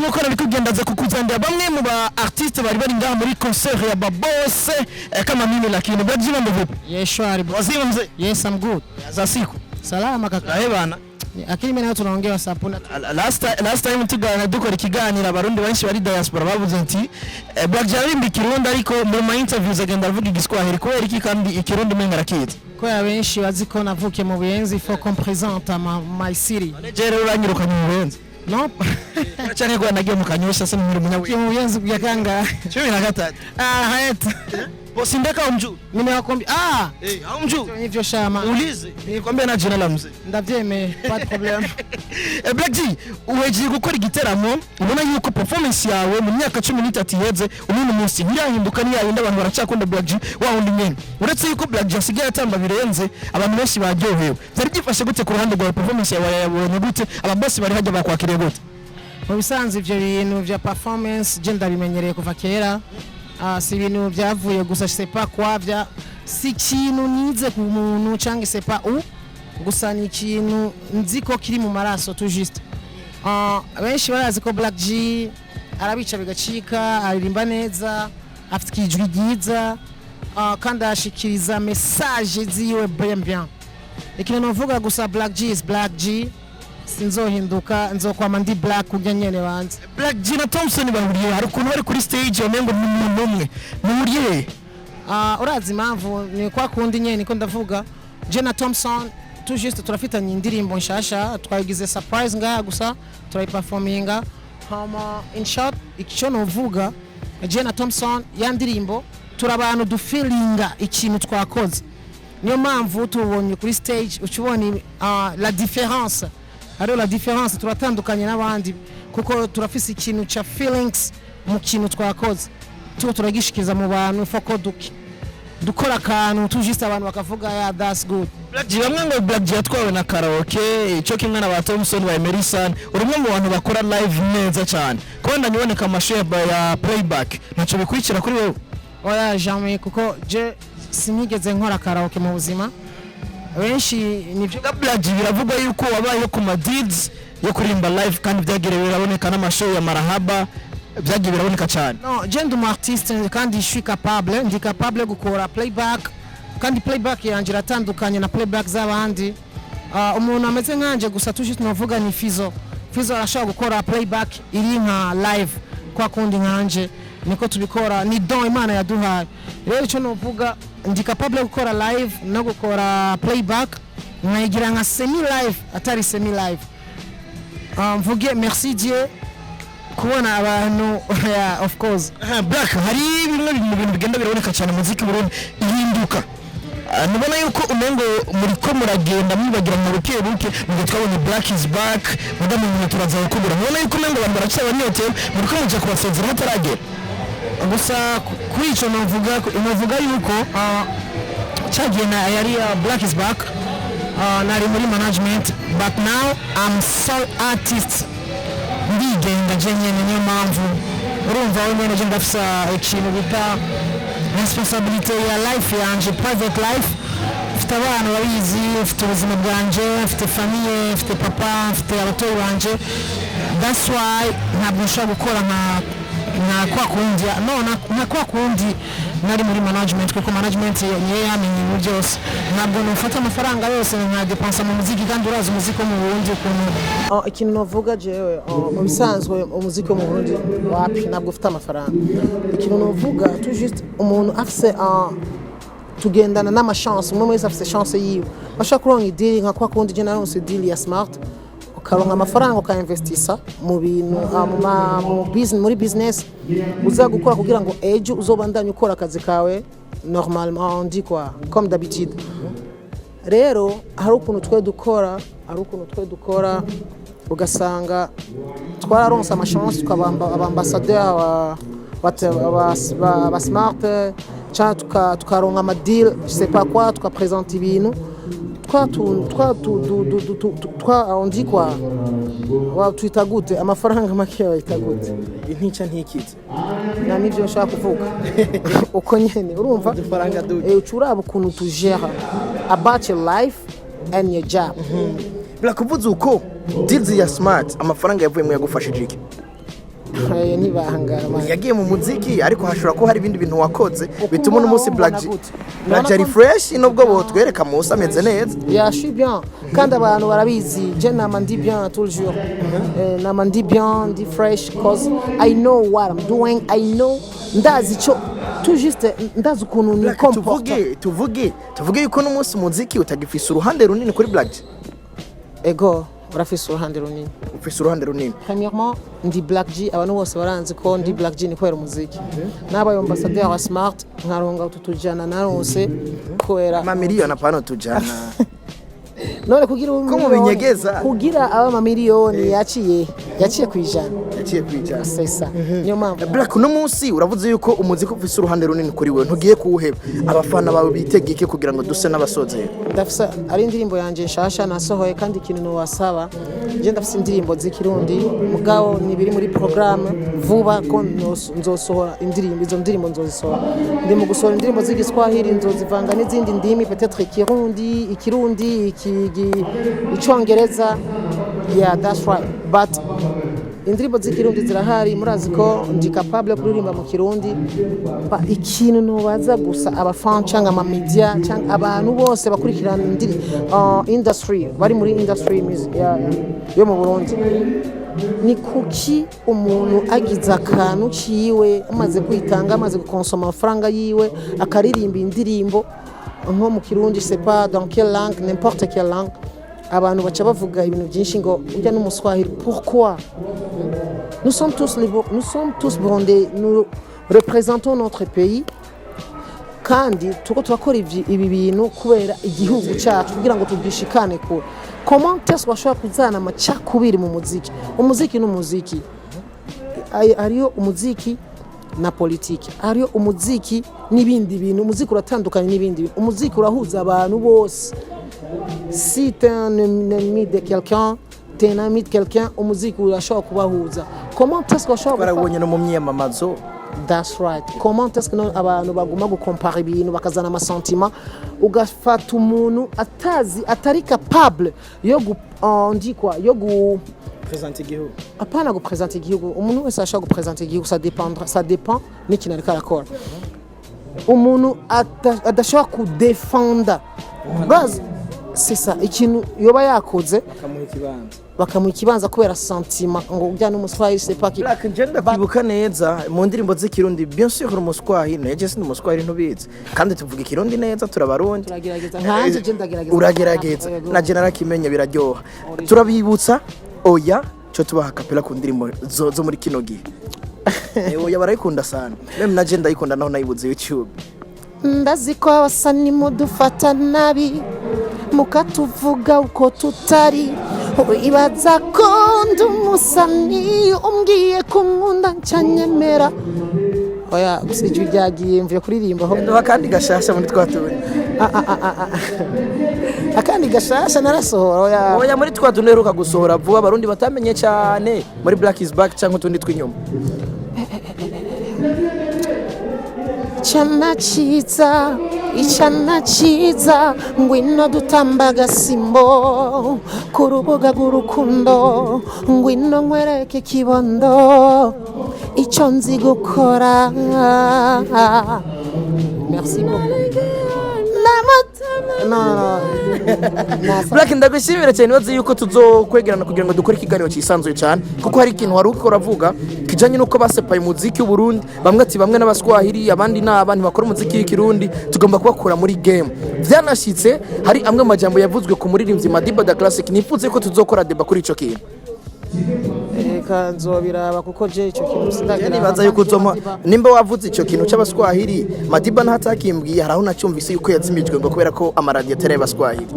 Nkuko nabikubwiye, ndaza kukuzanira bamwe mu ba artiste bari bari ngaha muri concert ya Babose kama mimi. Lakini Black G, mambo vipi? Yes, shwari bro. Wazima mzee? Yes, I'm good. Za siku? Salama kaka. Ahe bana. Lakini mimi nawe tunaongea WhatsApp na Last time tuganira, dukora ikiganiro, Abarundi benshi bari diaspora bavuze nti Black G aririmba Ikirundi, ariko mu ma interviews agenda avuga Igiswahili. Kubera iki kandi Ikirundi umenga arakizi? Kubera benshi bazi ko navukiye mu Buyenzi, il faut qu'on présente my city. Je rero uranyirukanye mu Buyenzi? No. Canke ko nagiye mu Kanyosha, se nkiri Navukiye mu Buyenzi kuya kangahe? 13. Ah, hayat. Bosi ndeka umjui. Nimewakwambia ah. Eh, haumjui? Hivyo shama. Ulize, nikwambia na jina la mzee. Ndavyemeye, pas de problème. Black G, uhejeje gukora igiteramo, ubona yuko performance yawe mu myaka 13 iheze uno munsi ntirahinduka, ntiyayindi, abantu baracyakunda Black G wa wundi nyene, uretse yuko Black G asigaye atamba birenze, abantu benshi baryohewe. Byari byifashe gute ku ruhande rwawe? Performance yawe yabonye gute? Ababosi bari hajya bakwakiriye gute? Mu bisanzwe ivyo bintu vya performance je ndabimenyereye kuva kera. Ah, si ibintu byavuye gusa, je sais pas quoi, vya si ikintu nize ku muntu cyangwa c'est pas où, gusa ni ikintu nzi ko kiri mu maraso tout juste. Ah, benshi barazi ko Black G arabica bigacika, aririmba neza, afite ijwi ryiza, ah, kandi arashikiriza message ziwe bien bien. Ikintu novuga gusa, Black G is Black G, sinzohinduka, nzokwama ndi Black kurya nyene banze. Black G na Thompson bahuriye, hari ukuntu bari kuri stage wamengo ni umuntu umwe, muhuriye he? Ah, urazi impamvu? Ni kwa kundi nyene niko ndavuga, je na Thompson tout juste turafitanye indirimbo nshasha, twayigize surprise ngaha gusa turayiperforminga. Hama in short, icyo novuga, je na Thompson ya ndirimbo turi abantu dufeelinga ikintu twakoze, niyo mpamvu tubonye kuri stage uca ubona la différence, hariho la différence, turatandukanye n'abandi kuko turafise ikintu ca feelings mu kintu twakoze, tuba turagishikiza mu bantu foko dukora akantu tujiste abantu bakavuga: "Yeah, that's good." Black G, bamwe ngo Black G yatwawe na karaoke ico kimwe na ba Thompson, ba Emerson. Uri umwe mu bantu bakora live neza cyane, kubona nyiboneka amashow ya playback, ntaco bikurikira kuri wewe? Oya, jamais, kuko je sinigeze nkora karaoke mu buzima. Benshi nivyo. Black G, biravugwa yuko wabayeho ku ma deals yo kuririmba live, kandi byagiye biraboneka n'amashow ya Marahaba, byagiye biraboneka cyane. No, je ndi umu artiste kandi je suis capable, ndi capable gukora playback, kandi playback yanje iratandukanye na playback z'abandi. Umuntu ameze nkanje gusa tuje tunavuga ni Fizo. Fizo arashobora gukora playback iri nka live kwa kundi nkanje niko tubikora, ni don Imana yaduhaye. Rero icyo novuga, ndi capable gukora live no gukora playback nkayigira nka semi live, atari semi live. Mvuge merci Dieu kubona abantu, yeah, of course. Aha, Black, hari bimwe mu bintu bigenda biraboneka cyane mu muziki Burundi ihinduka. Ah, nubona yuko umengo muriko muragenda mwibagira mu buke buke, mugihe twabonye Black is back, mudamu umuntu turaza gukubura, mubona yuko umengo abantu baracabanyotewe, muriko muja kubasezera hataragera. Gusa kuri icyo novuga yuko cyagiye na yari Black is back, nari muri management, but now I'm sole artist, ndigenga je nyene. Niyo mpamvu urumva we nyene je ndafisa ikintu bita responsabilité ya life yanje, private life. Mfite abana babizi, mfite ubuzima bwanje, mfite famille, mfite papa, mfite abatoyi banje. That's why ntabwo nshobora gukora nka kwa kundi, no nka kwa kundi nari muri management, kuko management niyo yamenye ibintu byose. Ntabwo nufata amafaranga yose nka depensa mu muziki, kandi urazi umuziki wo mu Burundi ukuntu. Ikintu navuga jewe, mu bisanzwe umuziki wo mu Burundi wapi, ntabwo ufite amafaranga. Ikintu navuga tout juste, umuntu afise tugendana n'amachance, umwe wese afise chance yiwe, bashobora kuronka i deal nka kwa kundi je naronse deal ya Smart, ukaronka amafaranga ukainvestisa mu bintu, mu business, muri business uza gukora kugira ngo ejo uzobandanye ukora akazi kawe normalement, on dit quoi, comme d'habitude. Rero hari ukuntu twe dukora ugasanga twararonse amachance, tukaba abambassadeur ba Smart, cyangwa tukaronka amadeal, je sais pas quoi, tukapresenta ibintu twa tu twa tu du du du tu twa, on dit quoi, wa twita gute? Amafaranga make bayita gute? Intica ntikize. Na nivyo nshaka kuvuga uko nyene urumva. Udufaranga duke. Uca uraba ukuntu tugera about your life and your job. Black, uvuze uko deals ya Smart, amafaranga yavuyemo yagufashije iki? Ayo nibanga, man. Yagiye mu muziki, ariko hashobora kuba hari ibindi bintu wakoze bituma uno munsi Black G Mbona gute? Black G ari fresh, nubwo botwereka munsi ameze neza. Yeah, je suis bien. Kandi abantu barabizi, je nama ndi bien toujours. Nama ndi bien, ndi fresh, cause I know what I'm doing. I know, ndazi ico tout juste, ndazi ukuntu ni Black, comporte. Tuvuge yuko n'umunsi umuziki utagifise uruhande runini kuri Black G? Ego, urafise uruhande runini. Ufise uruhande runini. Premièrement, ndi Black G, abantu bose baranzi ko ndi Black G ni kubera umuziki. Nabaye ambassadeur wa Smart, nkaronga utu tujana naronse kubera Amamiliyoni, apana tujana. None kugira ube Ko mubinyegeza? Kugira aba amamiliyoni yaciye kwijana. Yaciye kwijana. C'est ça, niyo mpamvu. Black, uno munsi uravuze yuko umuziki ufise uruhande runini kuri wewe, ntugiye kuwuheba. Abafana bawe bitege iki kugira ngo duse n'abasozera? Ndafise ari indirimbo yanje nshasha nasohoye, kandi ikintu nowasaba, je ndafise indirimbo z'ikirundi, mugabo nibiri muri programme vuba ko nzosohora indirimbo. Izo ndirimbo nzozisohora, ndi mu gusohora indirimbo z'igiswahili, nzozivanga n'izindi ndimi, peut-être ikirundi, icongereza. Yeah, that's right, but indirimbo z'ikirundi zirahari, murazi ko ndi capable kuririmba mu Kirundi. Ikintu nubaza gusa abafan cyangwa amamedia cyangwa abantu bose bakurikirana industry, bari muri industry music yo mu Burundi, ni kuki umuntu agize akantu ciwe, amaze kwitanga, amaze gukonsoma amafaranga yiwe, akaririmba indirimbo nko mu Kirundi, c'est pas dans quelle langue, n'importe quelle langue, abantu baca bavuga ibintu byinshi ngo ujya n'umuswahili? Pourquoi? Nous sommes tous Burundais, nous représentons notre pays, kandi tuko turakora ibi bintu kubera igihugu cyacu, kugira ngo tugishikane kure. Comment est-ce bashobora kuzana amacakubiri mu muziki? Umuziki ni umuziki. Hariyo umuziki na politiki, hariyo umuziki n'ibindi bintu. Umuziki uratandukanye n'ibindi bintu. Umuziki urahuza abantu bose. Si t'es un ennemi de quelqu'un, t'es un ami de quelqu'un, umuziki urashobora kubahuza. Comment est-ce que bashobora Twarabonye no mu myiyamamazo. That's right. Comment est-ce que abantu baguma gukompara ibintu, bakazana amasentima, ugafata umuntu atazi, atari capable yo gu on dit quoi, yo gu Presente igihugu. Apana gupresenta igihugu, umuntu wese ashobora gupresenta igihugu, ça dépend, ça dépend n'ikintu ariko arakora. Umuntu adashobora kudefenda base, c'est ça, ikintu yoba yakoze, bakamuha ikibanza. Bakamuha ikibanza kubera sentiment ngo ujya n'umuswahili, c'est pas qui. Black, nje ndakwibuka neza mu ndirimbo z'ikirundi. Bien sûr uri umuswahili, naye sindi umuswahili, ntubizi, kandi tuvuga ikirundi neza, turabarundi. Turagerageza, nkanje je ndagerageza. Uragerageza. Yego. Na je narakimenye, biraryoha. Turabibutsa oya cyo tubaha kapela ku ndirimbo zo muri kino gihe. Oya barayikunda sana, même na je ndayikunda naho nayibuze YouTube. Ndazi ko abasani mudufata nabi, mukatuvuga uko tutari. Ibaza ko ndi umusani, umbwiye ko nkunda ncanyemera. Oya, gusa ijwi ryagiye, mvuye kuririmba aho. Nduha kandi gashasha muri twa tundi. Akandi gashasha narasohora? Oya. Oya, muri twa tundi uheruka gusohora vuba, abarundi batamenye cyane, muri Black is Back cyangwa utundi tw'inyuma. Chana ciza, icana ciza, ngwino dutamba agasimbo ku rubuga rw'urukundo, ngwino nkwereke kibondo icyo nzi gukora. Merci beaucoup. No, no, no. Black, ndagushimira cyane. Nibaze yuko tuzokwegerana kugira ngo dukore ikiganiro cyisanzuye cyane, kuko hari ikintu wari uriko uravuga kijanye n'uko basepaye umuziki w'Uburundi, bamwe ati bamwe n'abaswahili, abandi ni abantu bakora umuziki w'ikirundi, tugomba kubakura muri game. Byanashitse hari amwe mu majambo yavuzwe ku muririmbyi Madiba da Classic. Nifuze ko tuzokora débat kuri ico kintu. Reka nzobiraba, kuko je icyo kintu sindagira. Nibaza yuko uzoma nimba wavuze ico kintu c'abaswahili, Madiba ntakimbwiye. Hari aho nacyumvise yuko yazimijwe ngo kubera ko amaradiyo atari ay'abaswahili.